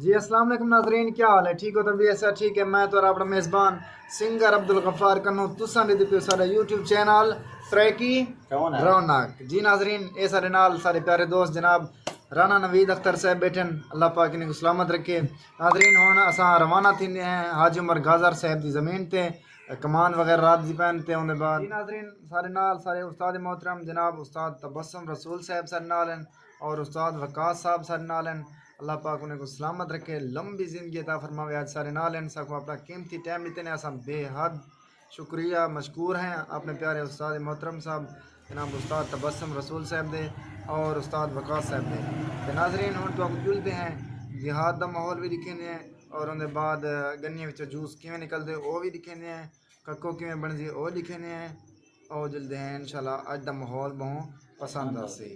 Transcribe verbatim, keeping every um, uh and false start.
جی السلام علیکم ناظرین، کیا حال ہے؟ ٹھیک ہو؟ طبیعت صحت ٹھیک ہے؟ میں تو اپنا میزبان سنگر عبدالغفار کنوں تساں دے پیو سارا یوٹیوب چینل سرائیکی رونق۔ جی ناظرین، اے سارے نال سارے پیارے دوست جناب رانا نوید اختر صاحب بیٹھن، اللہ پاک انہیں کو سلامت رکھے۔ ناظرین، ہن اساں روانہ تھیندے ہیں حاجی عمر گازر صاحب دی زمین تے، کمان وغیرہ رات دی پین تے اوندے بعد۔ جی ناظرین، سارے نال سارے استاد محترم جناب استاد تبسم رسول صاحب سارے نال ہیں، اور استاد وقاص صاحب سارے نال ہیں۔ اللہ پاک انہیں کو سلامت رکھے، لمبی زندگی عطا فرماوے۔ اج سارے نال ہیں، ساکوں اپنا قیمتی ٹائم ݙتے نے، اساں بے حد شکریہ مشکور ہیں اپنے پیارے استاد محترم صاحب جناب استاد تبسم رسول صاحب دے اور استاد وقاص صاحب دے۔ تے ناظرین، ہن تہاکوں ڄلدے ہیں، دیہات دا ماحول وی ݙکھیندے ہیں اور اوندے بعد گنیاں وچوں جوس کیویں نکلدے او وی ݙکھیندے ہیں، ککو کیویں بݨدی او ݙکھیندے ہیں۔ او ڄلدے ہیں، انشاءاللہ اڄ دا ماحول ٻہوں پسند آسی۔